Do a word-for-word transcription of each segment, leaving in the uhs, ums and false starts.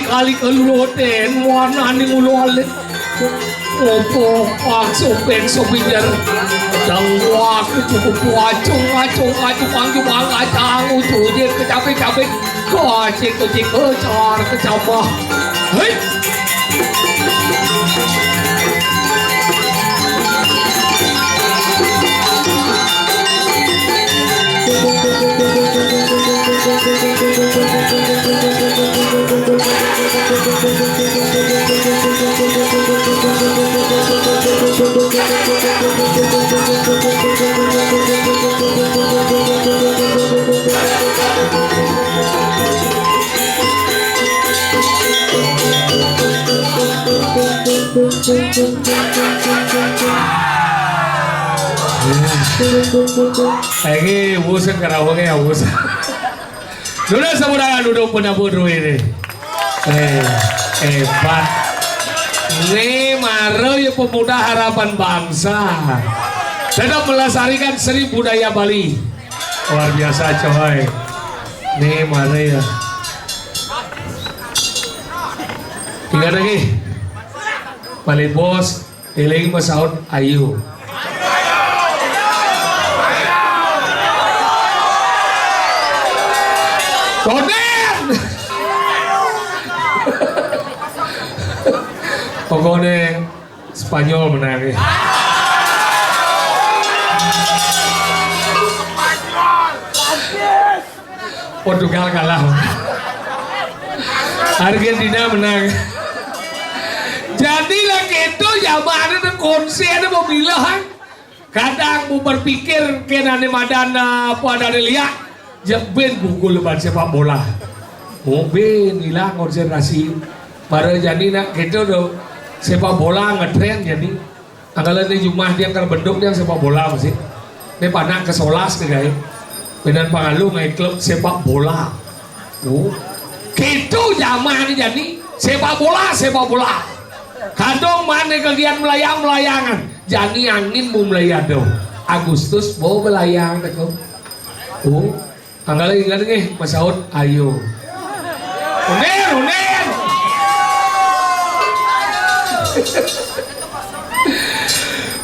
Kali keluluten, warnane ngulu alit. Opo pakso pengso pijer. Dang wak cukup wacung, wacung, wacung, wacung, wacung, wacung, ucujit, kecapik-capik. Kacik, kecik, kecar, kecambah. Hei! Iki wus karawange wus. Sudah semuanya duduk penabur ini. Eh, hebat. Ini maro ya pemuda harapan bangsa. Tetap melestarikan seni budaya Bali. Luar biasa, coy. Ini maro ya. Ingat lagi. Bali bos. Eling masaut ayo. Koden. Pokoknya Spanyol menang ya. Portugal kalah. Argentina menang. Jadi lah gitu, zaman itu konser itu pemilahan. Kadang mu berpikir kenane madan apa adane liak, ya ben bungkul leban sepak bola. Oh ben ilang konsentrasi. Para jani nak gitu do sepak bola ngetren jani. Angkala ne jumah dia kar benduk dia sepak bola mesti. Ne panak ke solas ke gai. Benan pangalu ngai klub sepak bola. Oh. Gitu zaman ni jani. Sepak bola, sepak bola. Kadong mane kegiatan melayang-melayangan. Jani angin mu melayang do. Agustus mau melayang teko. Oh. Angkala ingat nggih, masaut ayo. Unin, unin.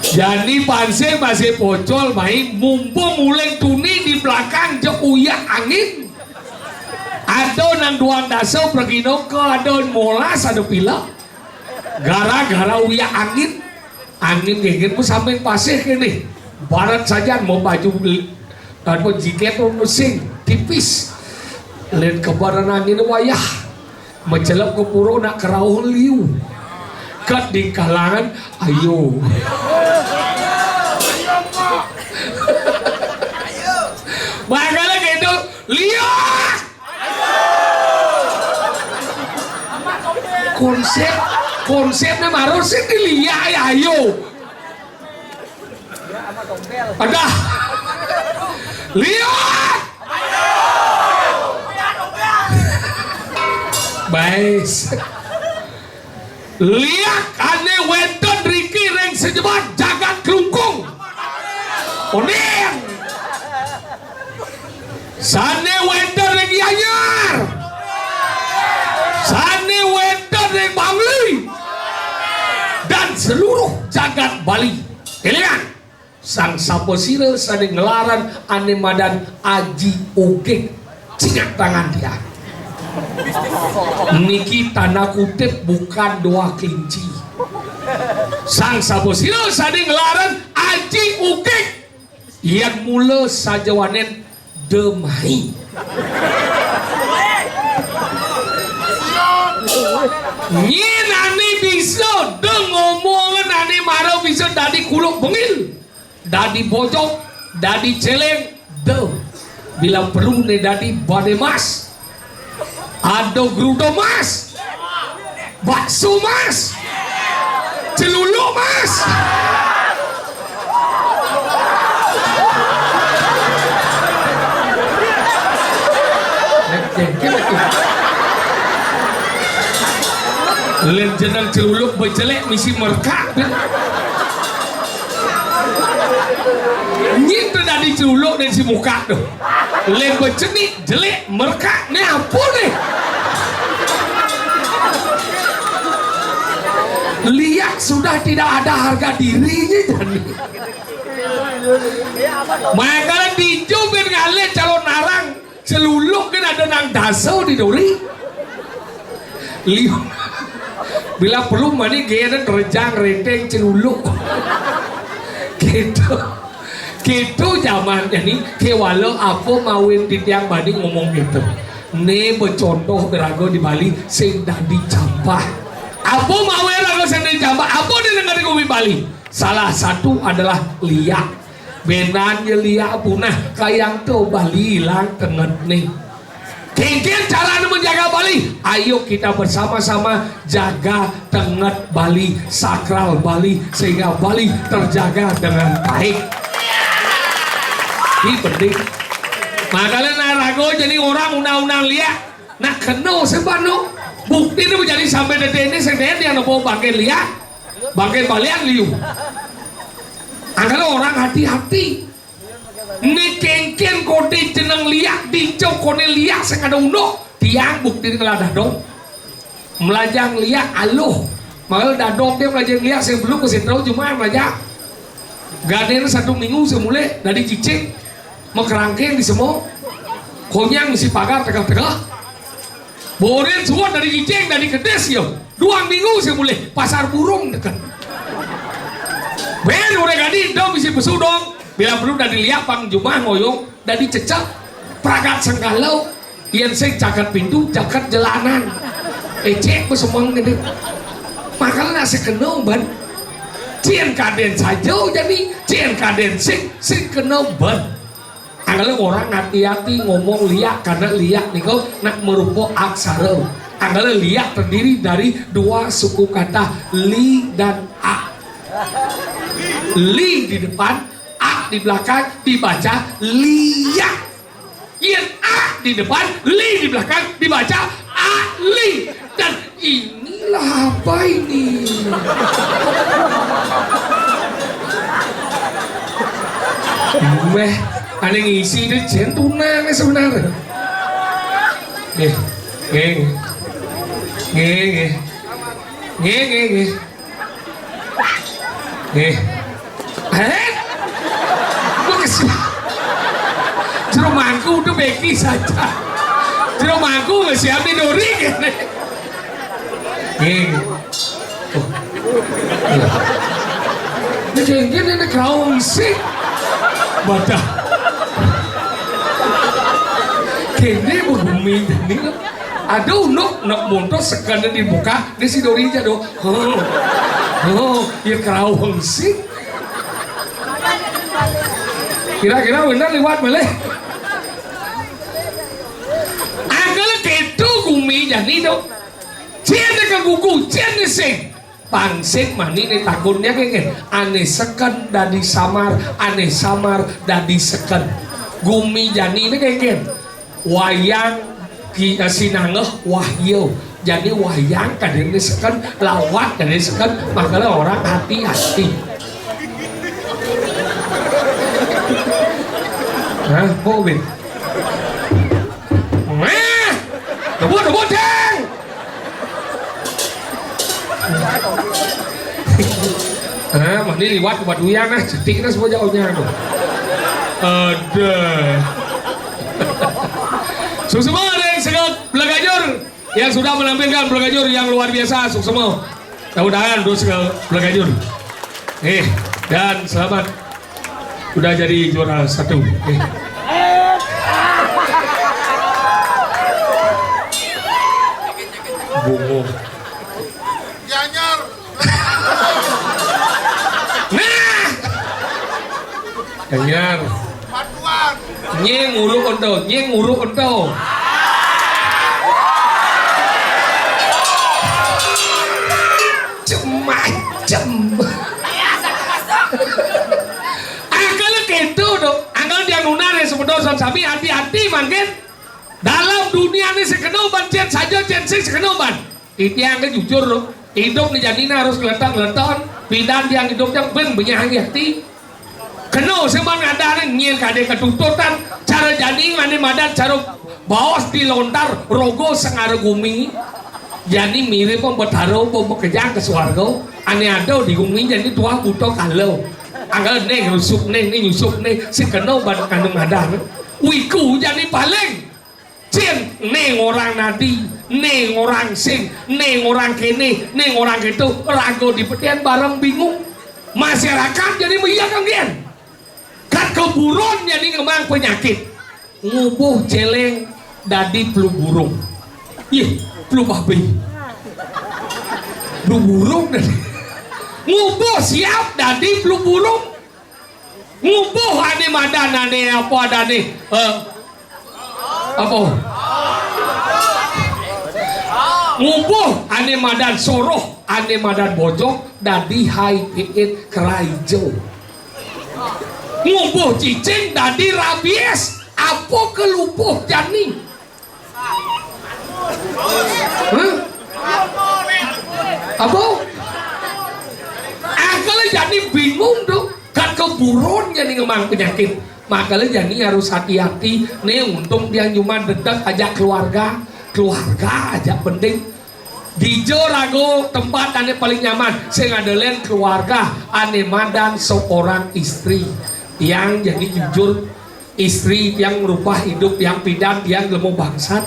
Jani pansing masih pocol, mai mumpung uling tuni di belakang je uyak angin. Ado nang duang dasa pragina ka ado molas ado pila. Gara-gara uyak angin. Angin nggih, nggih, samping pasih kene. Barat sajan mau baju apa jaket sing tipis. Len kebaran angin wayah. Mencelep ke pura nak kerauh liu. Kat di kalangan, ayo. Makanya gitu, lihat. Konsep, konsepnya baru sih dilihat ya, ayo. Ada. Lihat. Bais. Lihat ane wenten riki ring sejebat jagat Klungkung. Oning. Sane wenten ring Gianyar. Sane wenten ring Bangli. Dan seluruh jagat Bali. Kelingan. Sang sapa sira sane nglaran ane madan Aji Ugik, cingak tangan dia. Niki tanda kutip bukan doa kelinci. Sang sapa sira sane nglaran Aji Ugik, yen mula sajawanen demai. Nyen ane bisa deng omongan ane mara bisa dadi kuluk bengil. Dadi bojok, dadi celeng, deh. Bila perlu ne dadi bade mas. Ado grudo mas. Bakso mas. Celuluk mas. Nek jengkel lagi. Len jeneng celuluk bejelek misi merkak. Nyin tu dadi culuk dan si muka tu. Lem becenik, jelik, merekak, ni apa ni? Sudah tidak ada harga dirinya, jani. Mangkana dijo bén ngalih calon arang, celuluk kan ada nang dasa di duri. Liu. Bila perlu mani gén rejang renteng celuluk. Gitu. Gitu jaman jani, kéwala apa mawin titiang bani ngomong gitu. Né becontoh raga di Bali sing dadi jambah. Apa mawin raga sing dadi jambah? Apa di negari gumi Bali? Salah satu adalah liak. Bénan ya liak punah, kayang to Bali ilang tenget né. Kénkén carané menjaga Bali? Ayo kita bersama-sama jaga tenget Bali, sakral Bali, sehingga Bali terjaga dengan baik. Ini penting. Makanya nah raga jani orang unang-unang liak, nak kena sebab no. Bukti tu jadi sampai detik ini, sedih dia nopo bangkit liak, bangkit balian liu. Angkara orang hati-hati. Né kénkén kote jeneng liak, dijo koné liak sing ada unduk. Tiang bukti ngelah dadong. Melajang liak aluh. Makanya dadong dia melajang liak sing belum ke sentral cuma melajang. Gadén satu minggu semulih dari cicing. Makerangkeng di semua. Konyang si pagar tegah-tegah. Borén suwun dadi cicing, dadi kedis ya. Duang minggu sing mulih, pasar burung deket. Bén urang dadi ento bisi pesu dong. Bila perlu dadi liak pang jumah ngoyong, dadi cecek. Pragat sengkala, yén sing caket pintu, caket jelanan. Écék pesemeng gedé. Makanya nak sekena ban. Cén kadén saja jani, cén kadén sing, sing kena ban. Angkara orang hati-hati ngomong liak, karena liak niku nak merupa aksara. Angkara liak terdiri dari dua suku kata, li dan a. Li di depan, a di belakang, dibaca liak. Yén a di depan, li di belakang, dibaca ali. Dan inilah apa ini? Méh, ané ngisi deh, jén tunang sebenarnya. Nggih. Nggih. Nggih, nggih. Nggih, nggih, nggih. Nggih. Hé? Kok kesi-, jero mangku udah beki saja. Jero mangku wis siap didori kene. Nggih. Oh. Iya. Ini jengkel ini kaum sih. Badah. Kene bumi ini. Aduh, nuk, nuk montos sekali dibuka, di si dori aja doh. Oh. Oh, ya kaum sih. Kira-kira bener liwat malih. Angkara kéto gumi jani to. Cén kagugu, cén sing. Pang sing mani né takunné kénkén. Ané seken dadi samar, ané samar dadi seken. Gumi jani né kénkén. Wayang ki-, eh, sinanggeh wahya. Jani wayang kadéné seken, lawat kadéné seken, makanya orang hati-hati. Hah, kok, Win? Nah, debut, debut, dang! Ah, mani liwat buat uyan, ah, cetik dah semua jauhnya, aduh. Ada. Suksma ring Sekar Blagajur yang sudah menampilkan Blagajur yang luar biasa, suksma. Tepuk tangan terus ke Blagajur. Eh, dan selamat sudah jadi juara satu. Eh. Bungo. Gianyar. Nah! Gianyar. Batuan. Nying uruk ento, nying uruk ento. Cemacem. Angkara kéto to, angkara tiang nunas ring semeton sami hati-hati mangkin. Dalam dunia ini sing kena ban cén saja, cén sing kena ban. Titiang ké jujur to, idup né jani harus ngletek-ngletek, pidan tiang idup tiang bén benyah ati. Kena sing ban adané nyén kadé katututan, cara jani ané madan cara baos di lontar raga sing ada gumi. Jani mirip pang Betara pang makejang ka suarga. Ané ada di gumi jani tuah buta kala. Angga né nyusup né, né nyusup né, sing kena ban kanu madan. Wiku jani paling. Cén, né orang nadi, né orang sing, né orang kéné, né orang kéto, raga di petian bareng bingung. Masyarakat jani melihat anggén. Kat keburon jani ngemang penyakit. Ngubuh céléng dadi flu burung. Yéh, flu babi. Flu burung dadi. Ngubuh siap dadi flu burung. Ngubuh ané madan ané apa adané? Eh, apa? Ngubuh ané madan soroh, ané madan bojog, dadi high P N keraja. Ngubuh cicing dadi rabies. Apa kelupuh jani? Hah? Apa? Angkala jani bingung tuh. Kat keburon jani ngemang penyakit. Makanya jani harus hati-hati. Nih untung dia cuma dekat ajak keluarga. Keluarga aja penting. Dija raga tempat ané paling nyaman, sing ada lén keluarga ané madan seorang istri. Tiang jani jujur, istri tiang ngrubah idup tiang pidan, tiang lemu bangsat.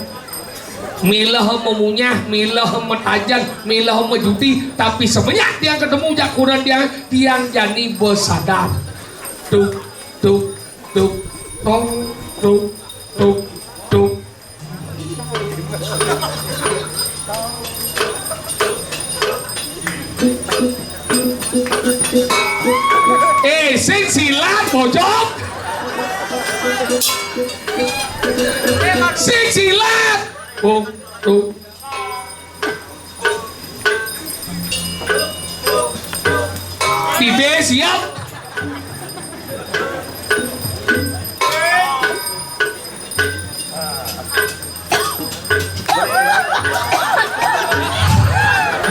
Milah memunyah, milah metajén, milah mejuti, tapi semenjak tiang ketemu jak kurenan tiang, tiang jani besadar. Tuk, tuk, tuk, tong, tuk, tuk, tuk. Eh, sing silat, bojog. Sing silat. Oh, oh. Bibir siap.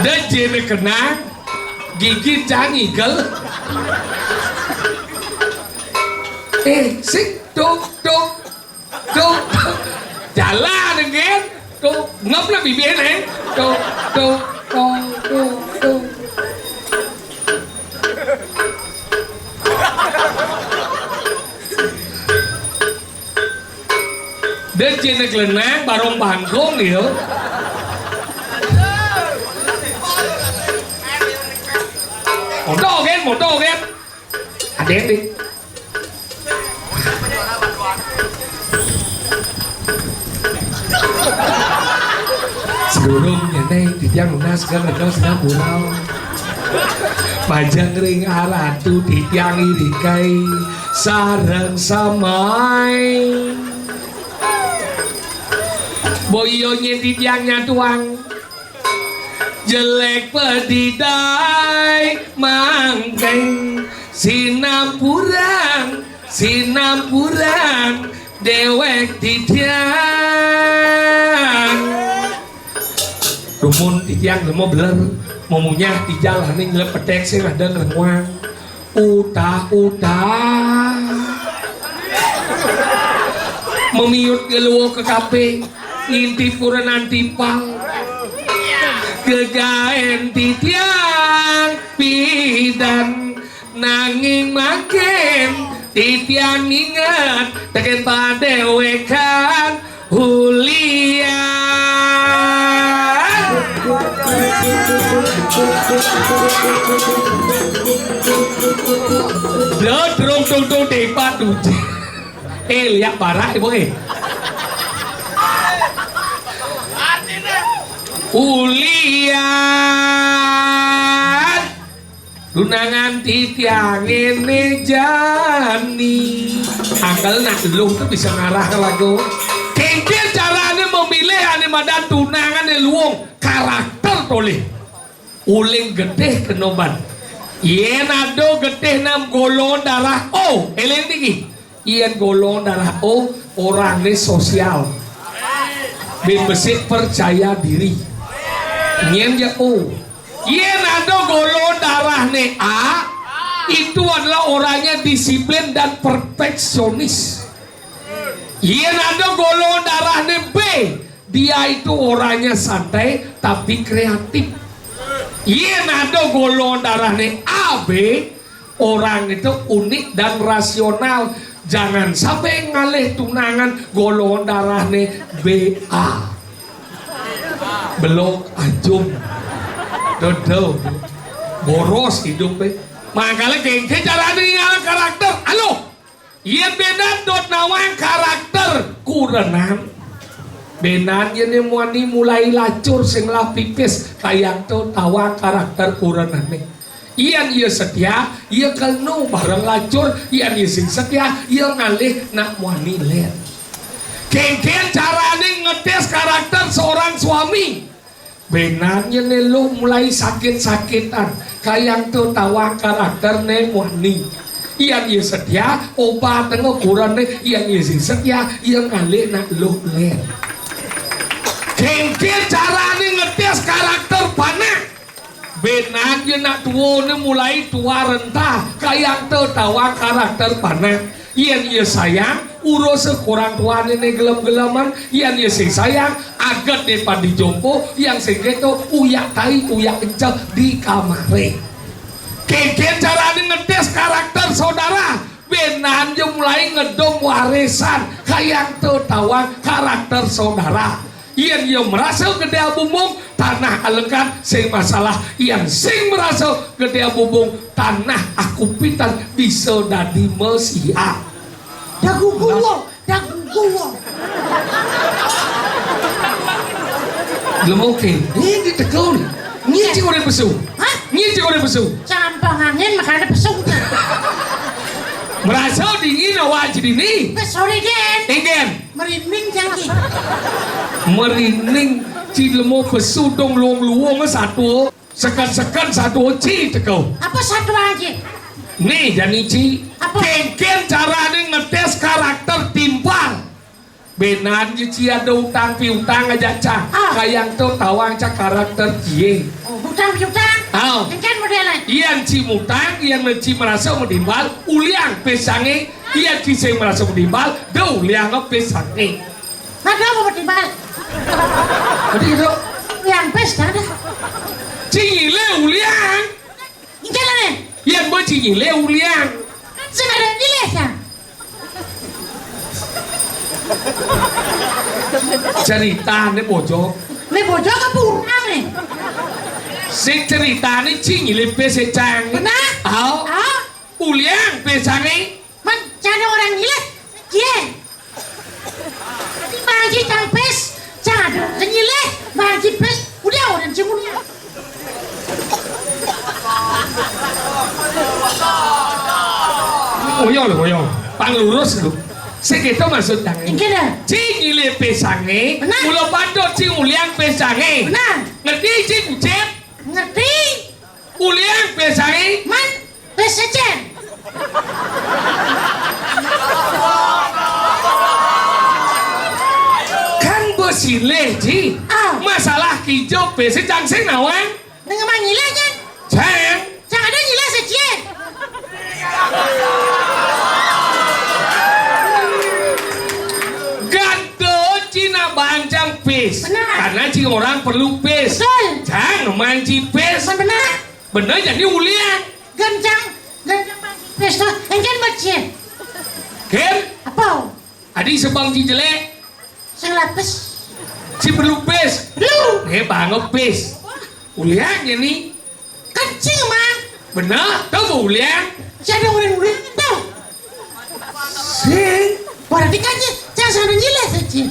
Dah jené kenang, gigit cang igel. Eh, sik, tuk, tuk. Tuh, jalan, kan? Tuh, ngep lah bibir, eh. Tuh, tuh, tuh, tuh, tuh. Dia jenek lenang, barong bangkong dia. Motor, kan? Motor, kan? Ada yang di Sedurung nyenéng titiang nunas geng rega senam burau. Majeng ring aratu titiang irikai sareng samai. Boyo nyén titiang nyatuang. Jelék pedidai mangkeng sinampurang, sinampurang déwék titiang. Dumun titiang lemo beler, memunyah tijal aning lepetek sing ada ngrenguang. Utah-utah. Memiut geluh ke kape, ngintip kurenan timpal. Gegaen titiang pidan, nanging mangkin titiang inget tekén padéwékan. Hulian. Blo, drung, dung, dung, dépat, dung. Eh, liak barak, Ibu, eh. Hulian. Tunangan titiang ngéné jani. Angkel nak luh tuh bisa ngarah lagu. Kéngkén carané memilih ané madan tunangan ané luung, karakter tolih. Uling getih kena ban. Yén ada getih nam golongan darah O, éling niki. Yén golongan darah O, orangné sosial. Bébesik percaya diri. Yén ya O. Yén ada golongan darahné A, itu adalah orangnya disiplin dan perfeksionis. Yén ada golongan darahné B, dia itu orangnya santai tapi kreatif. Yén ada golongan darahné A B, orang itu unik dan rasional. Jangan sampai ngalih tunangan golongan darahné B A. Belok ajum. Dodo. Boros hidupé. Mangkana kéngkén carané ninggal karakter. Halo. Yén bénan dot nawang karakter kurenan. Bénan yén muani mulai lacur sing lah pipis kayang to tawang karakter kurenané. Yén ia setia, ia kelnu bareng lacur, yén ia sing setia, ia ngalih nak muani lén. Kéngkén carané ngetés karakter seorang suami. Bénan yén luh mulai sakit-sakitan, kayang to tawang karakterné muani. Yén ia setia, obat tengah kurené, yén ia sing setia, ia ngalih nak luh lén. Kéngkén carané ngetés karakter panak. Bénan yén nak tuané mulai tua renta, kayang to tawang karakter panak. Yén ia sayang, urus orang tuané né gelem-geleman, yén ia sing sayang, aget di padi jompo, yén sing kéto, uyak tai, uyak kenceng di kamaré. Kéngkén carané ngetés karakter saudara, bénan ia mulai ngedum warisan, kayang to tawang karakter saudara. Yén ia merasa gedé abumbung, tanah alengkan sing masalah. Yén sing merasa gedé abumbung, tanah akupitan bisa dadi mesiat. Dagu gua, dagu gua. Lem oké. Ini ditekun. Ini cik orang pesu. Hah? Ini cik orang pesu. Campang angin makanya pesu. Merasa dingin awak jadi ni. Sorry, Gen. Enggen. Merinding jangki. Merinding, ci lemo pesu dong luong-luong satu. Seken-seken satu ci teko. Apa satu aja? Nih, jani ci. Apa? Kéngkén carané ngetés karakter timpal. Bénan ya ci ada utang piutang aja cang. Ah. Kayang to tawang cang karakter cie. Oh, utang piutang? Ah. Engkén modél. Yén ci mutang, yén ci merasa metimbal, uliang pisangé, yén ci sing merasa metimbal, da uliang pisangé. Ada apa timbal? Tadi itu. Yang pesta ada. Ci nyilih uliang. Enggak lah, nih. Yang mau ci nyilih uliang. Sing ada nyilih ya. Cerita nih bojok. Nih bojok apa orang nih? Sing cerita nih ci nyilih pis cang. Benar? Au. Au. Uliang pisangé. Man, cang ada orang nyilih. Cie. Bang Haji tang pis, cang ada nyilih, Bang Haji pis, udah orang cemuni. Ngoyong lho, ngoyong. Pang lurus lho. Sing kéto maksud cang. Engké dah. Ci nyilih pisangé, benar. Mula patut ci uliang pisangé. Benar. Ngerti ci kucit? Ngerti. Uliang pisangé. Man. Pis cécén. Kan besilih, Ji. Ah. Masalah kijo pis cang sing nawang. Nengah mah nyilih, Jan? Cang. Cang ada nyilih cécén. Ganto Cina bancang pis. Benar. Karena ci orang perlu pis. Betul. Cang manci pis. Benar. Bener jadi ulian. Gancang, gancang pesta. Engkén bacén. Ken? Apa? Adi sebang ci jelék. Sing lapis. Ci perlu pis. Lu. Né bang pis. Ulian ya nih. Kencing mah. Bener, tuh ulian. Siapa ulian ulian tuh? Sing. Berarti kan sih, cang sana nyilih sih.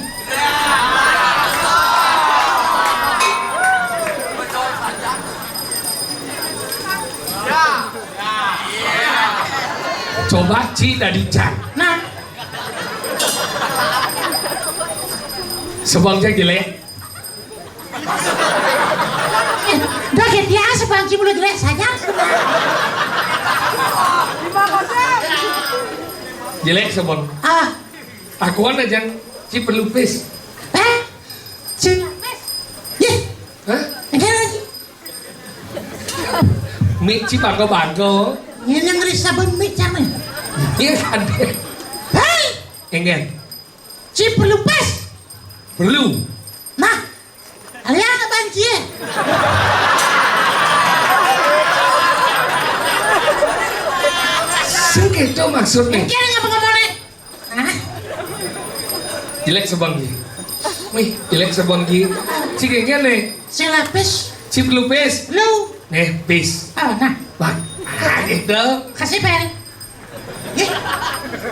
Coba ci dari cang. Nah. Sebangnya jelek. Dah gitu ya, sebangci mulu jelek saja. Jelek sebang. Ah. Akuan aja ci pelupis. Eh? Ci pelupis? Yeh. Hah? Enggak lagi. Mik ci bangga-bangga. Ini ngeri sabun mik cang nih. Iya kan. Hei! Enggak. Ci pelupis. Perlu. Nah, kalian apa cie? Itu maksudnya. Engké ngapa ngomongné? Hah? Jelek sebanggi. Wih, jelek sebanggi. Cik engké né. Sing lapis. Cip lupis. Lu. Nih, pis. Oh, nah. Bang. Ah, gitu. Kasih pel. Ih.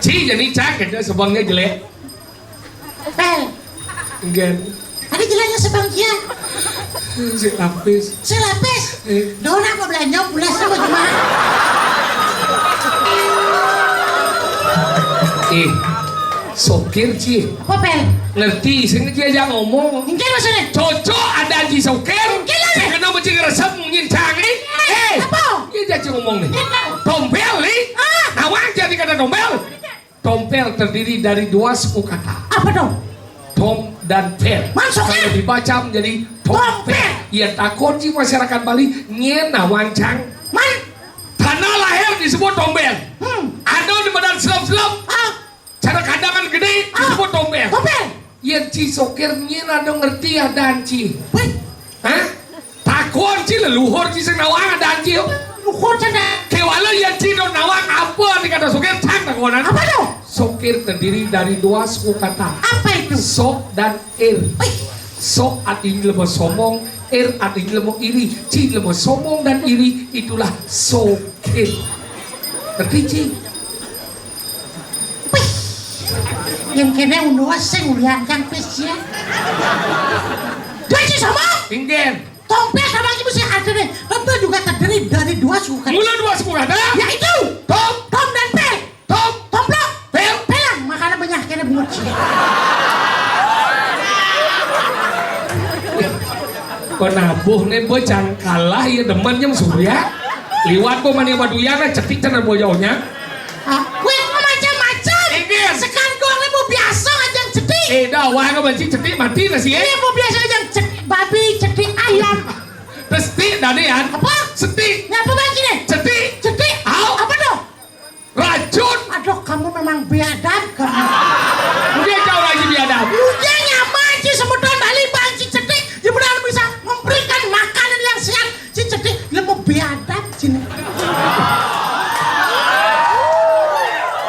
Ci, jadi cak gitu, sebangnya jelek. Pel. Enggak. Tadi jeleknya sebangkian. Si lapis. Si lapis. Eh. Dona mau belanja, pulas sama cuma. Eh, sokir, Ci. Apa, pel? Ngerti, sing Ci aja ngomong. Enggak maksudnya. Cocok ada Ci sokir. Enggak lah. Saya kenapa Ci ngeresep nyincang, eh? Eh, apa? Iya, Ci ngomong nih. Iya, Kak. Tompel, nih. Ah. Nawang jadi kata tompel. Tompel terdiri dari dua suku kata. Apa dong? Tom dan pel. Masuk, kalau eh? Dibaca menjadi tompel. Tompel. Iya, takon Ci masyarakat Bali, nyén nawang cang. Man. Tanah lahir disebut tompel. Hmm. Ada di badan selop-selop. Ah. Cara kandangan gede, ah, disebut tompel. Tompel. Yén Ci sokir nyén ada ngerti adan Ci. Wih. Hah? Takon Ci leluhur Ci sing nawang adan Ci. Luhur cenah. Kéwala yén Ci do nawang apa nih kata sokir, cang takonan. Apa tuh? Sokir terdiri dari dua suku kata. Apa itu? Sok dan ir. Wih. Sok artinya lemah somong, ir artinya lemah iri. Ci lemah somong dan iri, itulah sokir. Ngerti Ci? Wih. Yang kena unduh sing ulian kan pis ya. Dua Ci sama. Inggen. Tompel sama Ci mesti ada nih. Tompel juga terdiri dari dua suku kata. Mula dua suku kata. Yaitu Tom. Tom dan pel. Tom. Tomplok. Pel. Pelang. Makanya banyak kena bungut sih. Penabuh nih bocah kalah ya demen nyem surya. Liwat kok mani sama duyang lah cetik cenah bojaunya. Ah, weh, kok macam-macam. Ingin. Sekarang gua mau biasa aja cetik. Eh, dah, wah, nggak benci cetik, mati nasi, eh. Iya, mau biasa aja cetik babi, cetik ayam. Terus cetik, dah, nih, ya. Apa? Cetik. Ya, apa lagi nih? Cetik. Cetik. Au. Apa tuh? Racun. Aduh, kamu memang biadab, kamu. Dia jauh lagi biadab. Lu dia nyaman sih, semeton Bali, Bang, si cetik. Dia benar bisa memberikan makanan yang sehat. Si cetik, lu mau biadab, sini.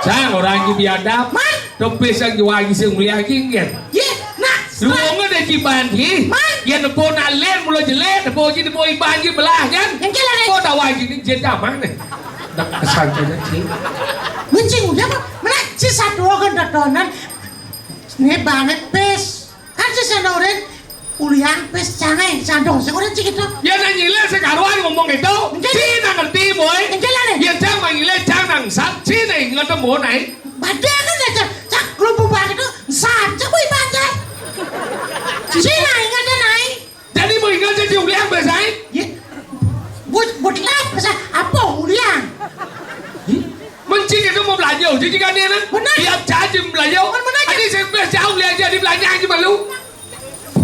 Sang orang lagi biadab. Man. Tepis lagi wagi sing mulia lagi, kan? Ye, nah. Lu mau nggak ada jiban, Ji? Man. Ya, nepo nalen, mula jelek, nepo Ji, nepo iban, Ji, belah, kan? Yang kira, nih. Kok tawa gini, Ji, damang, nih. Dak kesan aja, Ci. Mencing udah apa? Mana Ci satu kan datonan. Nih banget pis. Kan Ci sanorin uliang pis cangai sandong sing udah Ci gitu. Ya nang nyilih sing karuan ngomong gitu. Enggak. Ci nang ngerti, boy. Enggak lah, nih. Ya cang manggilnya cang nang sat, Ci nang inget mau naik. Badai kan aja cak lu bubar itu sat cak boy banget. Ci nang inget naik. Jadi mau ingat jadi uliang biasanya? Ya. Buat buat lah pesan apa uliang? Mencik itu mau belanja, jadi kan dia kan? Benar. Tiap caji belanja. Benar, benar. Tadi saya biasa uliang jadi belanja aja malu.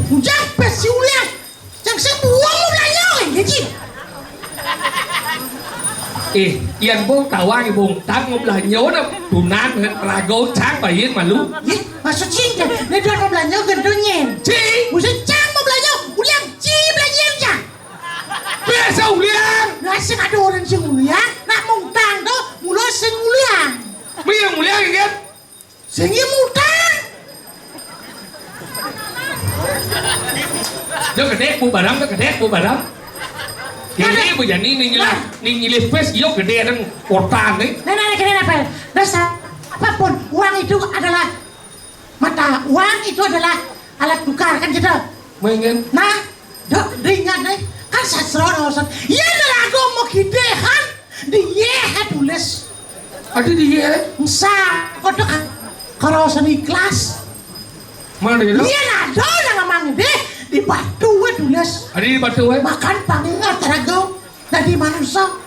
Udah pesi uliang. Yang saya buang mau belanja, ya, Ji. Eh, yang bong tawang, bong tang mau belanja, na tunan, rago, cang, bayin, malu. Ih, maksud Ci, nih, nih, dia mau belanja, gendongin. Ci. Maksud cang mau belanja, uliang, Ci, belanjaan, cang. Biasa uliang. Lah, sing ada orang sing uliang, nak mau tang tuh, mula sing uliang. Mau yang uliang, kan? Sing iya mutang. Dia gede, bu barang, dia gede, bu barang. Ini bu jadi ini nyilah, ini nyilih pes, iya gede ada kotan nih. Nah, nah, nah, gini apa? Nah, sa- apapun, uang itu adalah mata, uang itu adalah alat tukar, kan gitu. Mengen. Nah, dok, ringan, eh. Kan sastra, Ustaz. Iya, nerago mau gede, kan? Di ye, kan tulis. Ada di ye? Nsa, kodok, kalau seni kelas. Mana gitu? Iya, ada yang ngomong deh. Di batu, we, tulis. Ada di batu, we? Makan pangat, rago. Dadi manusa.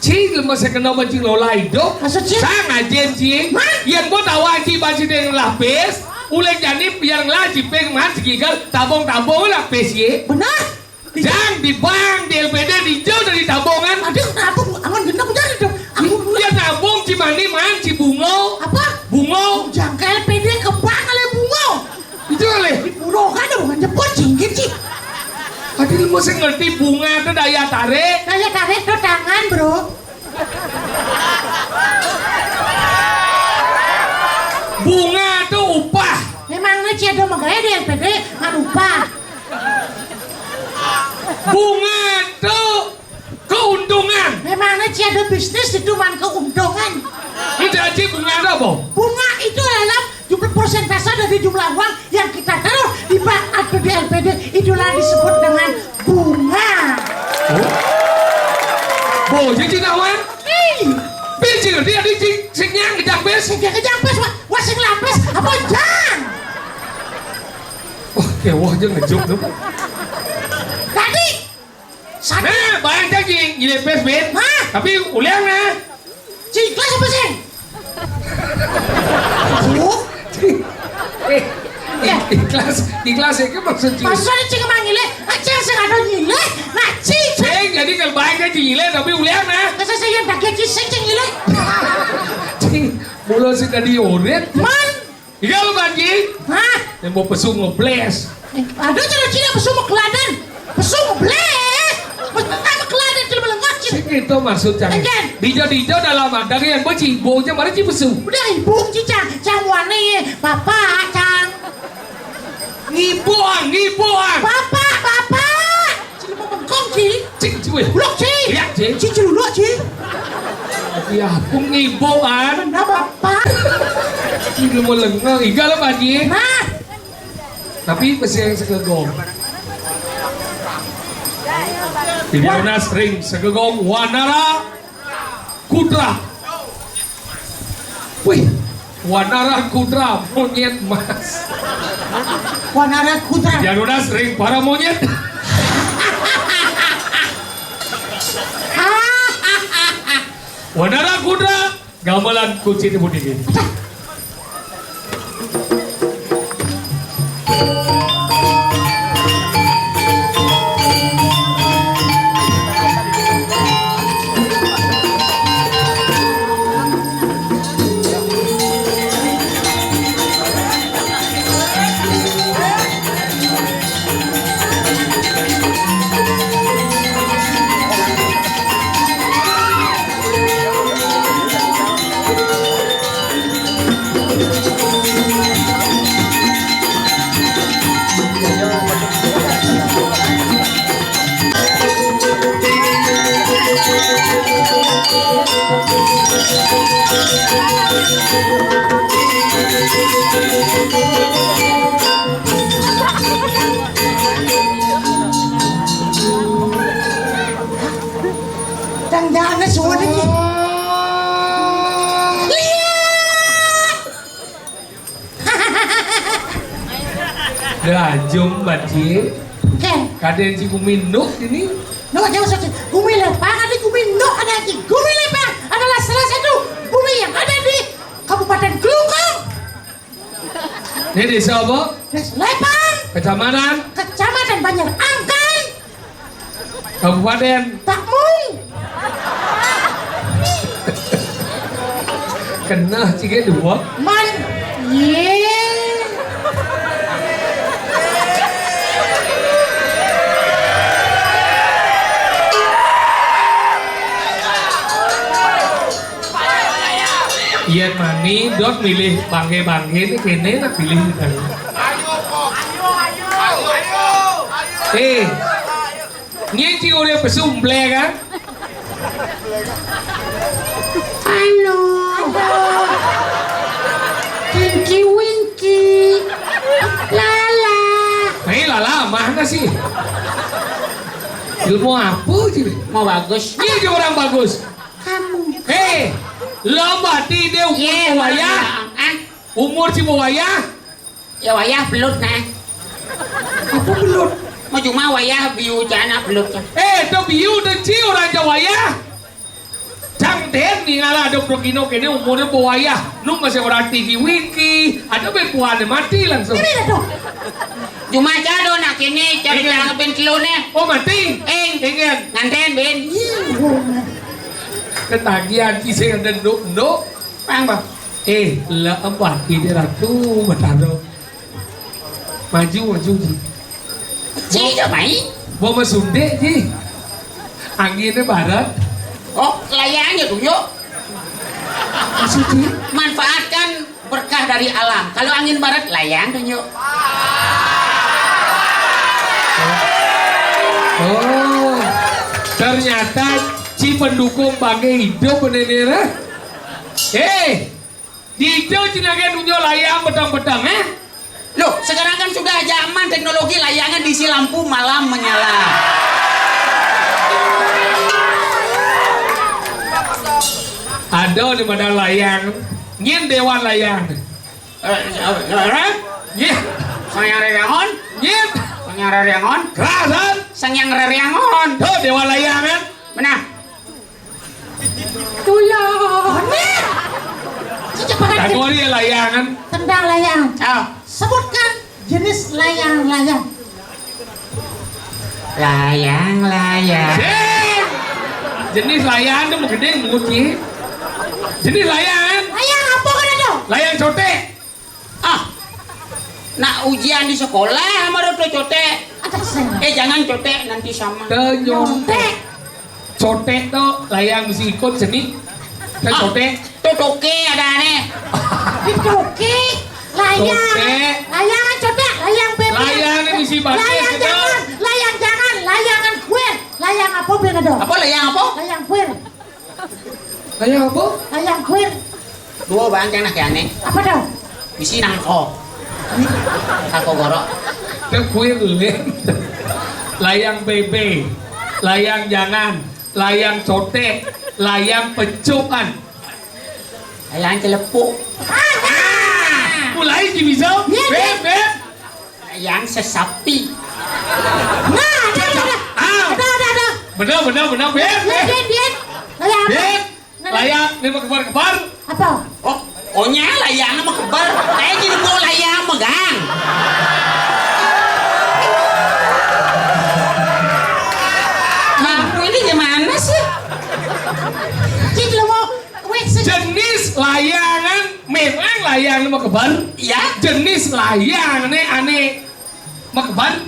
Cing, lemes kena mancing lola hidup. Maksud, Cing? Sang ajen, Cing. Man? Yang buat awak, Cing, baju dia lapis. Uleng jani, yang lah, Cing, peng, man, segigal, tabung-tabung lapis, ye. Benar? Jang di bank, di L P D, di jauh dari tabungan. Aduh, kenapa, Bu? Aman, genap, jangan itu. Aku dulu. Ya, tabung, Cimani, man, Cibungo. Apa? Bungo. Jangka L P D ke bank, kali bungo. Itu kali. Di pura kan ada bukan jebot, jinggit, Cing. Aduh, lu mesti ngerti bunga itu daya tarik. Daya tarik itu tangan, bro. Ci ada magaé di L P D, ngan upah. Bunga itu keuntungan. Memangnya ci ada bisnis itu man keuntungan. Itu aja bunga ada apa? Bunga itu adalah jumlah persentase dari jumlah uang yang kita taruh di bank atau di L P D. Itulah disebut dengan bunga. Oh. Boh, jadi nawan? Ih. Biji dia di sing, sing nyang kejang bes. Sing kejang bes, wah, wah sing lapis, apa jang? Wah, kewah aja ngejuk tuh. Tadi, satu. Nah, bayang aja, Ji. Nyilih pes, Bin. Hah? Tapi ulian, nah. Ci, ikhlas apa sih? Aduh. Eh, eh, ikhlas, ikhlas ya, kan maksud Ji. Maksudnya Ci emang nyilih, ah, Ci sing ada nyilih. Nah, Ci, Ci. Sing, jadi kalau bayang aja nyilih, tapi ulian, nah. Masa saya yang pakai Ci, sing, Ci nyilih. Cing, mula sih tadi orit. Man, Iya lo, Panji. Hah? Yang mau pesu ngebles. Eh, ada cara Cina pesu mekeladan. Pesu ngebles. Pesu mekeladan, cuma melengak, Cina. Sing itu maksud Cang. Enggak. Dijo-dijo dalam ada yang bercibo, aja mari ci pesu. Udah ibu, Ci, Cang. Cang wane, Bapak, Cang. Ngibuan, ngibuan. Bapak, Bapak. Cina mau bengkong, Ci. Cing, cuy. Blok, Ci. Iya, Ci. Ci, celuluk, Ci. Ya, pun ngibuan. Kenapa, Pak? Cina mau lengah, iga lo, Panji. Nah. Tapi masih yang segegong. Di Monas ring segegong Wanara Kudra. Wih, Wanara Kudra monyet mas. Wanara Kudra. Di Monas ring para monyet. Wanara Kudra. Gamelan kunci timun dingin. Tandaan suara iki. Lihat. Dah jom baci. Oke. Kadén si Gumi Nuk ini. Nuk aja maksud si Gumi Lepang, ada Gumi Nuk, ada lagi Gumi Lepang adalah salah satu gumi yang ada di Kabupaten Klungkung. Ini desa apa? Desa Lepang. Kecamatan? Kecamatan Banjar Angkai. Kabupaten? Takmung. Kena tiga dua. Man. Ye. Yén mani dot milih bangké-bangké né kéné nak pilih. Eh, nyén cing urip pesu mblé kan? Halo. Tinky Winky. Lala. Eh, Lala mana sih? Ilmu apa sih? Mau bagus. Iya, dia orang bagus. Kamu. Hei, lo berarti dia umur Iya, wayah. Ah, Umur si wayah? Ya wayah belut nah. Apa belut? Mau cuma wayah biu jana belut. Eh, itu biu dan ci orang Jawa ya. Cang den nih ngalah ada prokino kene umurnya wayah. Nu masih orang Tinky Winky. Ada ben buahnya mati langsung. Ini dah tuh. Cuma jado nak kini cari Iya. Jangan ben telune. Oh mati. Eng. Eng. Nganten ben. Ketagihan kisah ada nduk-nduk. Pang bah. Eh, lah apa ini ratu mataro. Maju maju ji. Ci jo mai. Mau masundek ji. Anginnya barat. Oh, layarnya dulu. Maksudnya? Manfaatkan Berkah dari alam. Kalau angin barat, layang tunjuk. Oh, ternyata ci pendukung bangke hidup ini nih, eh. Hei, di hijau cina ke nunjuk layang petang-petang, eh? Loh, sekarang kan sudah zaman teknologi, layangan diisi lampu malam menyala. Ada di mana layang? Nyin dewan layang. Eh, eh, eh, eh? Nyin. Sang yang rereangon? Nyin. Sang yang rereangon? Kerasan. Sang yang rereangon. Tuh, dewan layang, kan? Mana? Tulung. Secepat. Lagu hari ya layangan. Tentang layang. Ah. Sebutkan jenis layang-layang. Layang-layang. Sing. Jenis layang tuh mau gede, mau kecil. Jenis layang. Layang apa kan itu? Layang cotek. Ah, nak ujian di sekolah sama Roto cotek. Ada sing. Eh, jangan cotek, nanti sama. Teu nyontek. Cotek tuh layang bisi ikut seni. Teu cotek. Tuh toke ada aneh. Di toke. Layang. Cotek. Layang cotek, layang bebek. Layang ini bisi batis. Layang gitu. Jangan, layang jangan, layangan kuir. Layang apa ben ada? Apa layang apa? Layang kuir. Layang apa? Layang kuir. Dua bang, jangan kayak aneh. Apa tuh? Bisi nangko. Kako gorok. Teu kuir, Lin. Layang bebe, layang jangan, layang cotek, layang pecukan. Layang celepuk. Mulai, Ji Misal. Iya, Beb, iya. Beb. Layang sesapi. Nah, ada, ada, ada. Ah. Ada, ada, ada. Bener, bener, bener, Beb, Beb. Beb, Beb. Layang apa? Beb. Layang, ini mah kebar-kebar. Apa? Oh, onya layang mah kebar. Kayak jadi mau layang megang. Mampu ini gimana sih? Cik, lu mau wait sih. Jenis layangan, memang layang mah kebar. Iya. Jenis layang nih aneh mah kebar.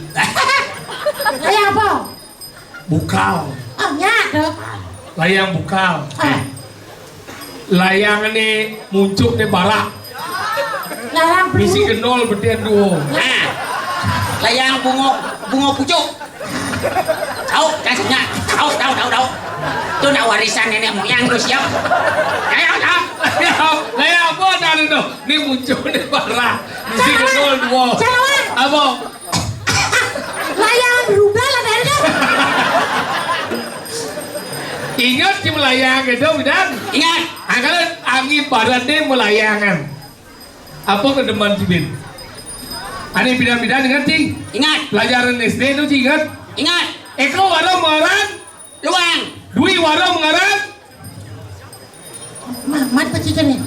Layang apa? Bukal. Oh, nya tuh. Layang bukal. Ah. Layang nih muncuk nih barak. Layang bisi gendol betian duo. Nah, layang bungo, bungo pucuk. Tahu, kasihnya. Tahu, tahu, tahu, tahu. Itu nak warisan nenek moyang tuh, siap. Ayo, siap. Layang apa tadi tuh? Nih muncul nih barak. Bisi gendol duo. Calawan. Apa? Layangan berubah lah dari tuh. Ingat di melayang gitu, bidan? Ingat. Angkatan angin barat nih melayangan. Apa kedeman Cibin? Ada bidan-bidan ingat, Ci? Ingat. Pelajaran S D itu, Ci, ingat? Ingat. Eko waro mengaran? Luang. Dwi waro mengaran? Mamat apa Cica nih?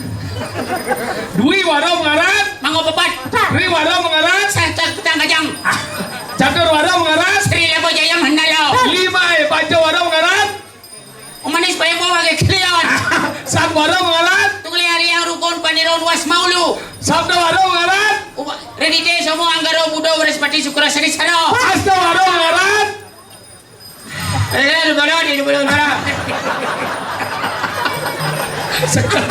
Dwi waro mengaran? Mango pepat. Tri waro mengaran? Sacak petang kacang. Catur waro mengaran? Sri Lebo Jaya Mandala. Lima, eh, Panca waro mengaran? Umanis bayang mau pakai keliawan. Sang waro mengaran? Tukli hari yang rukun panirun was maulu. Sabda waro mengaran? Uba-, Redite Somo Anggaro Budo Wrespati Sukra Sri Saro. Asta waro mengaran? Eh, lu bodoh nih, lu bodoh, lu bodoh. Seka,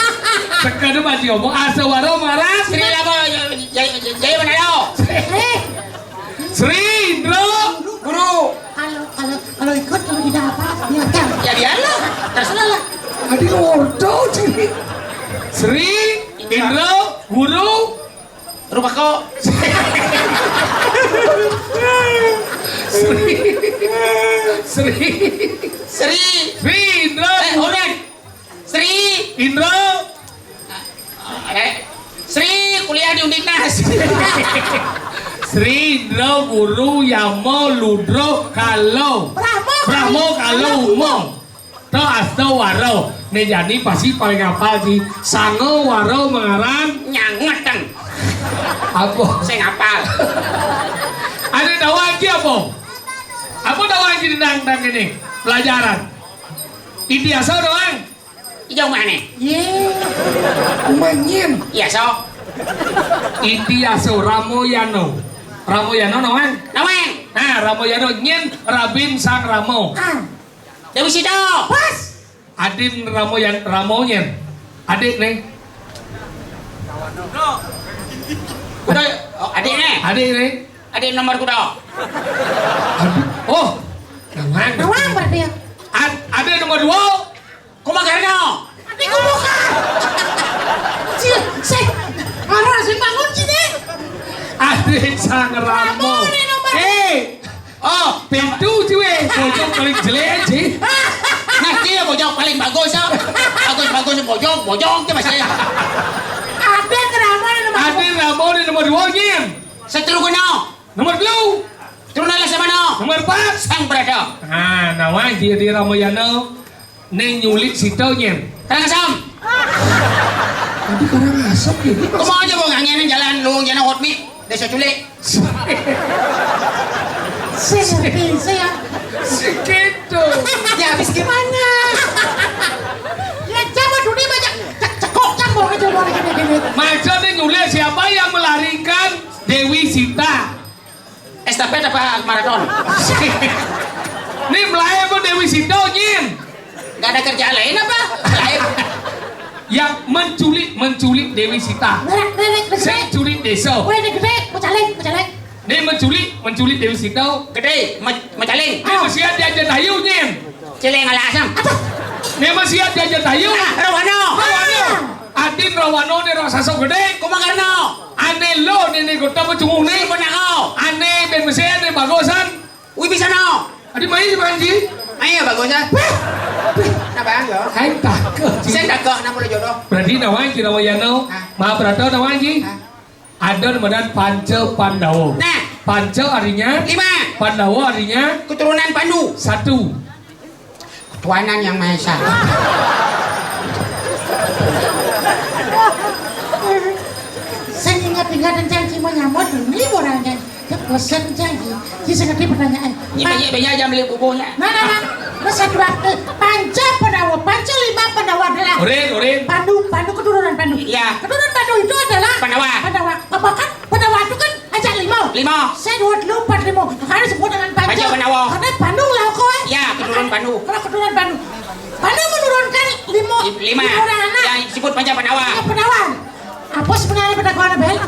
seka itu masih ngomong, asa waro marah. Sri apa? Jaya, Jaya, Jaya mana lo? Eh, Sri Indro. Guru. Kalau, kalau, kalau ikut, kalau tidak apa, biarkan. Ya, biarlah. Terserah lah. Tadi ordo, Sri. Sri Indro, guru. Rupa kok. Sri. Sri. Sri. Sri Indro. Eh, udah. Sri. Indro. Eh, Sri kuliah di Undiknas. Sri Indro guru Yamo Ludro Kalo. Brahmo. Brahmo Kalo Umo. To asto waro. Nih jani pasti paling apal sih. Sango waro mengaran. Nyangeteng. Apa? Saya ngapal. Ada dawa lagi apa? Apa dawa lagi tentang, tentang ini? Pelajaran. Iti aso doang. Ijau mana? Ye. Umanyin. Iya, so. Iti aso Ramoyano. Ramoyano nawang. Nawang. Nah, Ramoyano nyin Rabin Sang Ramo. Ah. Dewi Sito. Pas. Adin Ramoyan, Ramonyen. Adik nih. Kuda, oh, adik ni. Adik ni. Adik nomor kuda. Adik. Oh, nawang. Nawang berarti ya. Ad-, adik nomor dua. Kumakarno. Adik kumakarno. Si, si, orang si bangun sini. Adik sang Ramo. Ramo ni nomor. Eh, oh, pintu je weh. Bojong paling jelek je. Nah, dia bojong paling bagus ah. Bagus-bagus bojong, bojong je masih. Adik Ramo ni nomor. Adik Ramo ni nomor dua nyin. Seteruguna. Nomor telu. Turunlah sama no. Nomor empat. Sang Brata. Ha, nawang je di Ramayana. Neng nyulik sita nyin. Karangasem. Tadi Karangasem ya. Kumaha je bang angin jalan luung jana hot mi. Desa Culik. Saya ngerti, saya. Segitu. Ya habis gimana? Ya coba dulu banyak cek-, cekok campur aja mau gini-gini. Maksudnya nyulik siapa yang melarikan Dewi Sita? Estafet apa maraton? Ni melahir pun Dewi Sita nyin. Gak ada kerjaan lain apa? Lain. Yang menculik, menculik Dewi Sita. Nenek, nenek, nenek. Saya culik desa. Weh, nenek, nenek, pecaling, pecaling. Ni menculik, menculik Dewi Sita. Gede, me-, mecaling. Ni mesti ada aja tayu nyin. Celeng ala asam. Apa? Ni mesti ada aja tayu. Ah, Rawana. Rawana. Ah. Adin Rawana ni raksasa gede. Kumakarno. Ane lo ni, ni gota pecunguh ni. Penako. Ane ben mesti ane bagusan. Wibisana. Adi main si Panji. Ayo bagusan. Wah. Nah bang yo. Hai takut. Saya takut nak mula jodoh. Berarti nawang je Ramayana. Ah. Mahabharata nawang je. Ah. Ada nama dan Panca Pandawa. Nah. Panca artinya? Lima. Pandawa artinya? Keturunan Pandu. Satu. Ketuhanan Yang Maha Esa. Sing ingat-ingat dan janji mau nyamot, ini orang janji. Bosan janji. Jadi saya ngerti pertanyaan. Ini banyak-banyak jam beli bubuhnya. Nah, nah, nah. Masa dua, eh, Panca Pandawa, Panca lima Pandawa adalah Urin, urin. Pandu, Pandu keturunan Pandu. Iya. Keturunan Pandu itu adalah Pandawa. Pandawa. Apa kan? Pandawa itu kan ajak lima. Lima. Saya dua dulu empat lima. Makanya disebut dengan Panca. Panca Pandawa. Karena Pandu lah kok, eh. Iya, keturunan Pandu. Kalau keturunan Pandu. Pandu menurunkan lima. Li-, lima. Lima orang anak. Yang disebut Panca Pandawa. Panca Pandawa. Apa sebenarnya pada kau, Bel?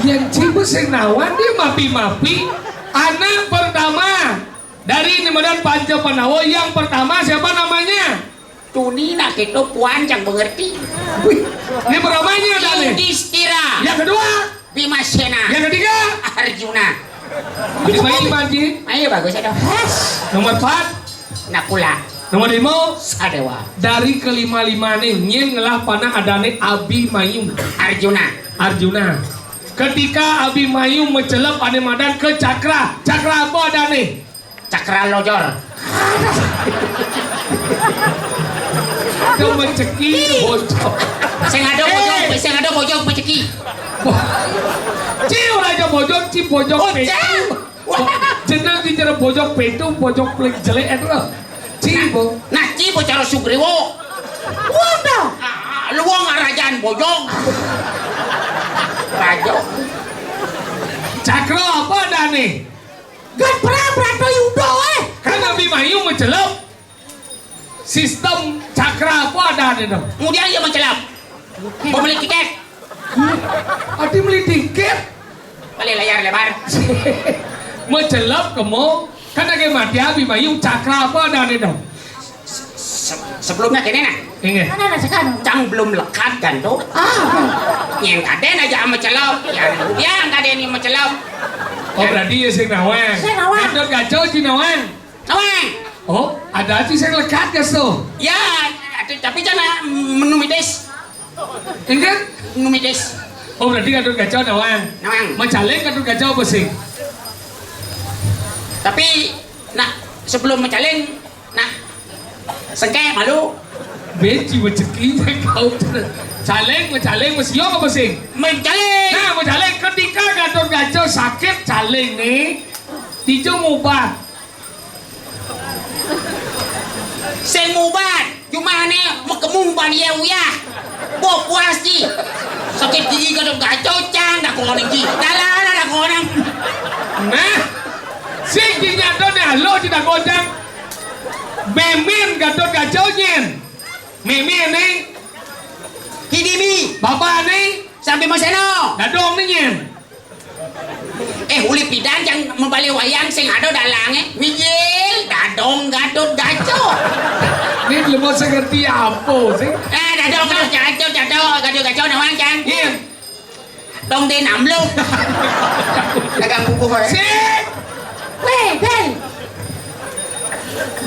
Yang cibu sing nawang dia mapi-mapi. Anak pertama dari Nimadan Panca Pandawa yang pertama siapa namanya? Tuni nak kita puan yang mengerti. Wih, ini pertamanya ada nih. Yudhistira. Yang kedua? Bimasena. Yang ketiga? Arjuna. Habis main, Panji. Ayo, bagus, aduh. Nomor empat? Nakula. Nomor lima? Sadewa. Dari kelima-lima ni, nyin ngelah panah adane Abimanyu. Arjuna. Arjuna. Ketika Abimanyu mencelep ane madan ke cakra. Cakra apa adane? Cakra lojor. Ada meceki bojong. Sing ada bojong, eh, sing ada bojong meceki. Ci ora aja bojong, ci bojong. Oh, petu. Cang. Jeneng dicara bojong petu, bojong paling jelek itu loh. Ci, nah, bo. Nah, ci bo cara Sugriwo. Wong dah. Ah, lu wong arajaan bojong. Rajo. Cakra apa adane? Gan perang Bratayuda, eh. Kan Abimanyu mencelep. Sistem cakra apa adane dong? Kemudian dia mencelep. Membeli tiket. Adi beli tiket. Beli layar lebar. Mencelep kemo. Kan lagi mati Abimanyu cakra apa adane dong? Se-, sebelumnya kene nah. Inggih. Mana ada sekarang? Cang belum lekat kan tuh. Ah. Yang kaden aja sama celop. Ya, yang kaden ini sama celop. Oh, berarti ya sing nawang. Sing nawang. Gatot Kaca sing nawang. Nawang. Oh, ada sih sing lekat ya so. Ya, tapi jangan menumitis. Inggih? Numitis. Oh, berarti Gatot Kaca nawang. Nawang. Macaling Gatot Kaca apa sing? Tapi, nah, sebelum macaling, nah, sengke malu. Beci rezeki kau. Caling, macaling, mesti apa sing? Macaling. Nah, macaling ketika Gatot Kaca sakit caling nih, dijung obat. Sing mubat, jumane mekemu ban ye uyah. Bo puas ji. Sakit gigi kadang gacocang dah koning ji. Dalan dah koning. Nah, sing ji nyato ne alo ji dah gocang. Memin Gatot Kaca nyen. Memin ni. Kidimi. Bapakné Sampi Maseno. Dadong né nyén. Eh, uli pidan cang mabali wayang sing ada dalangé. Mijil, dadong Gatotkaca. Né lemo sing ngerti apa sih? Eh, dadong Gatotkaca, dadong Gatotkaca nawang cang. Iya. Dong dé namluk. Dagang buku kowe. Sik. Wéh, Bel.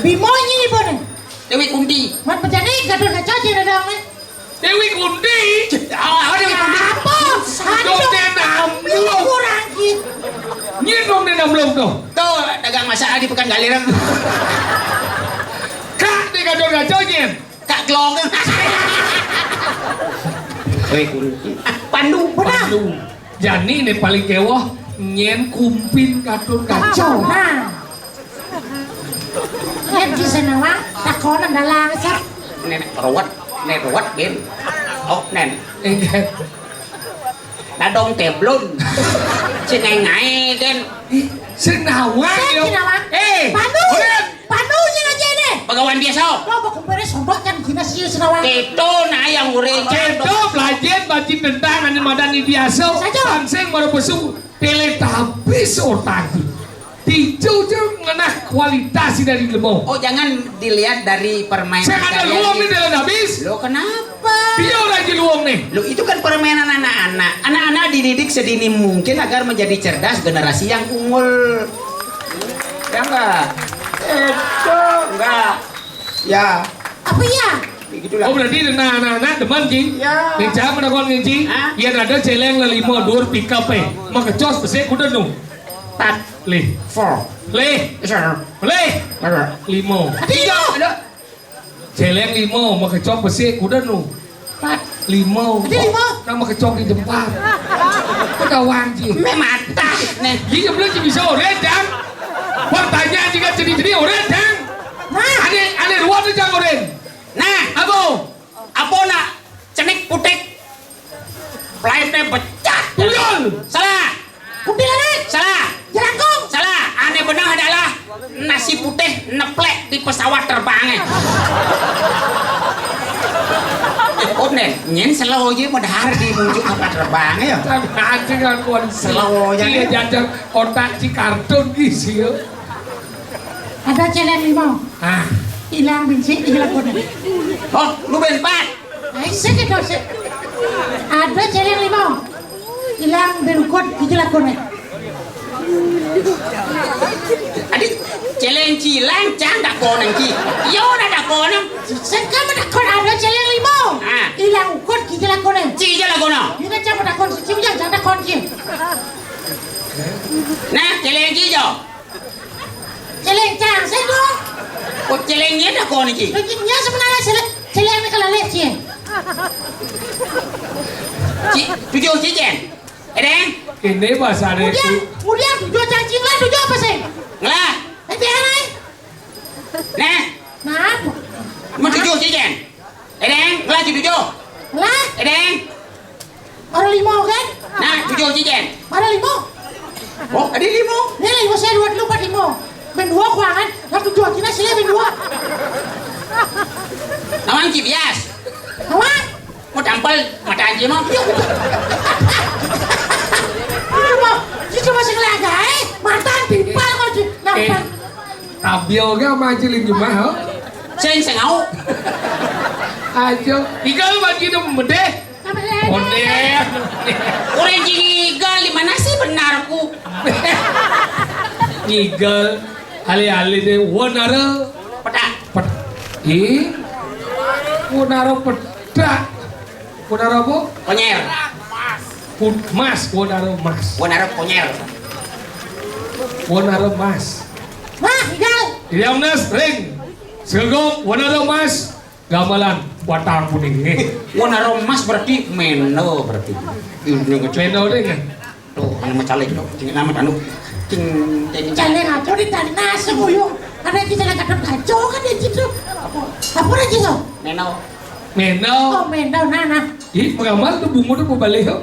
Bima nyi pun. Déwi Kunti. Mat pecahné Gatotkaca aja dadong. Déwi Kunti. Ah, Déwi Kunti. Apa? Dong dé namluk. Kurang gitu. Nyén dong dé namluk tuh. Tuh, dagang masak di Pekan Galireng. Kak, di Gatotkaca nyén. Kak Glong. Déwi Kunti. Pandu. Pandu. Jani né paling kéweh nyén kumpin Gatotkaca. Nah. Yén di sana mah takonan dalang sah. Nénék ruwet, nénék ruwet, Bin. Oh, nén. Inggih. Dadong téblon. Cenengaé, Dén. Ih, sing nawang, yo. Sing nawang. Eh, Pandu. Urip. Pandu nyén aja deh. Bagawan biasa. Lo baku beres sombok kan gina sih sing nawang. Itu nah yang urip. Itu belajar bagi tentang anu madan biasa. Saja. Sangsing baru besuk. Teletabis otak. Tijo je ngenah kualitas dari lemo. Oh, jangan dilihat dari permainan. Saya ada luang di Teletabis. Lo kenapa? Dia orang di luang nih. Lo itu kan permainan anak-anak. Anak-anak dididik sedini mungkin agar menjadi cerdas, generasi yang unggul. Ya enggak? Itu enggak. Ya. Apa ya? Begitulah. Oh, berarti nah anak-anak demen, Ci? Ya. Ning jam menakon, Ci? Hah? Yén ada céléng lelima dhuwur pickup é. Makecos besik kuda nu. Empat. Lih. Four. Lih. Yes, sir. Lih. Ada. Lima. Ada. Tiga. Ada. Céléng lima, makecos besik kuda nu. Empat. Lima. Ada lima. Nang makecos di tempat. Ketahuan, Ci. Mé mata. Nih. Iya, belum, Ci, bisa orén, Dang. Pertanyaan juga jadi-jadi orén, Dang. Nah. Ané, ané ruwet, Dang, orén. Nah. Apa? Apa nak cenik putik? Plaitné becak. Tuyul. Salah. Kuntilanak. Salah. Jelangkung. Salah. Ané bener adalah nasi putih neplek di pesawat terbangnya. Oh, nén, nyén selo aja mau dahar di muncul kapal terbangnya ya. Tapi anjing kan kon selo aja. Iya, jajan kotak di karton isi ya. Ada céléng lima. Ah. Ilang bensin, ilang koné. Oh, lu ben empat. Ai, sik to, sik. Ada céléng lima. Ilang berukut, iki lakoné. Adi, céléng cilang, cang takonan ki. Iya, ora takonan. Sing kamu takon ada céléng lima. Ah. Ilang ukut, iki lakoné. Ci, iya lakonan. Ini cang takon, sing cang takon ki. Nah, céléng ki, yo. Céléng cang, sing to. Oh, céléng nyén takon iki. Lagi nyén sebenarnya céléng, céléng ini keleleh, Ci. Ci, tujuh cicén. Édéng. Ini bahasa kemudian, kemudian tujuh cacing lah, tujuh apa sih? Ngelah. Eh, biar aja. Nah. Nah, apa? Mau tujuh cicén. Édéng, ngelah tujuh. Lah? Édéng. Ada lima, kan? Nah, tujuh cicén. Ada lima. Oh, ada lima. Ini lima saya dua dulu, empat lima. Ben dua kuangan, lah tujuh aja lah, sila ben dua. Lawan ki bias. Lawan? Mau tampal mata aja mau. Yuk. Itu mah, itu masih ngelaga, eh. Mata timpal mau di, nampak. Eh. Tabil ke sama aja lagi mah, ha? Sing sing au. Aja. Tiga lu bagi dong medeh. Apa ya? Ondeh. Urang ngigal di mana sih benarku? Ngigal. Alih-alih deh. Wonara. Petak. Pet. Ih. Wonara petak. Wonara apa? Konyer. Pun mas, wonara mas. Wonara konyer. Wonara mas. Wah, ngigal. Iya, Mas, ring. Segok, wonara mas. Gamelan, batang kuning. Eh, wonara mas berarti meno berarti. Ini ngecek. Meno deh, kan? Tuh, anu mah caleg tuh. Cing nama anu. Cing, cing, cing. Caleg apa di tanah semuyung? Ada di jalan Gatot Kaca kan di situ. Apa? Apa lagi tuh? Meno. Meno. Oh, meno, nah, nah. Ih, pengamal tuh bungo tuh mau balik, yuk.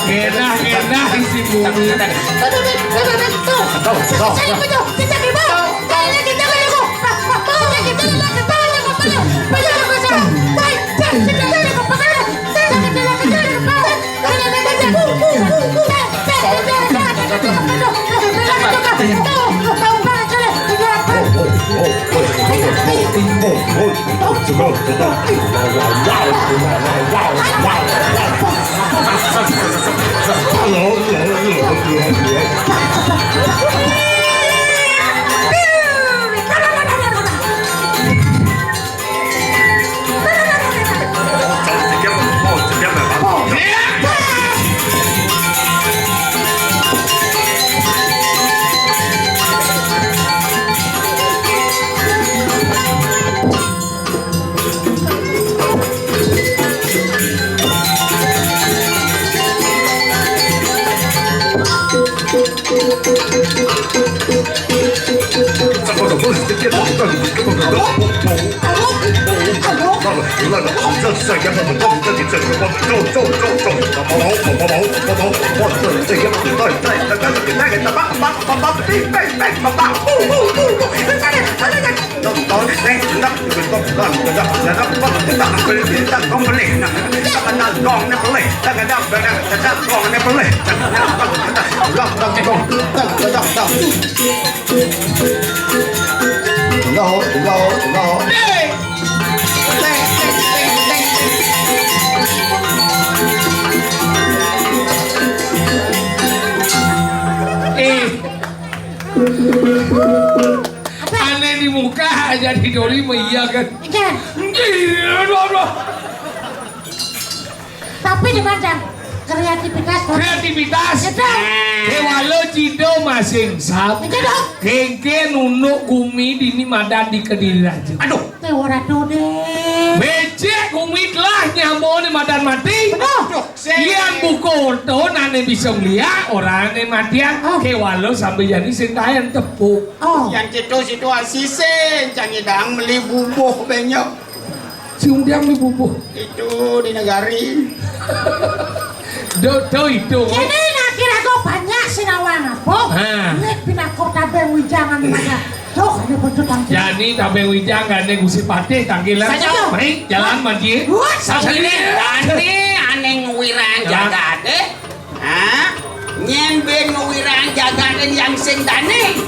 Genah-genah isi bumi. Eh, ané di muka jadi doli mah iya kan? Iya. Ih, aduh, aduh. Tapi di mana? Kreativitas. Kreativitas. Itu. Kéwala cida masing sab. Itu dong. Kéngkén unduk gumi dini madan di Kediri Raja. Aduh. Teh ora dodé. Bécék gumi telah nyamboné madan mati. Aduh. Yén buka orto, nané bisa ngeliak, orané matian. Oh. Kéwala sambil jadi sing taén tepuk. Oh. Yang kita situasi sih, cang idang beli bubuh banyak. Si Undang di bubuh. Itu di negari. Do, do itu. Kene nak kira kok banyak sinawang apa? Ha. Nek pinako tabeng wijangan maka. Tuh, ini bentuk tangki. Jani tabeng wijang gandeng Gusti Patih tangkilan. Saja. Mari jalan manji. Wah, saja. Saja. Dane aning wirang jalan. Jagate. Hah? Nyén ben ngwirang jagaté yang sing dane.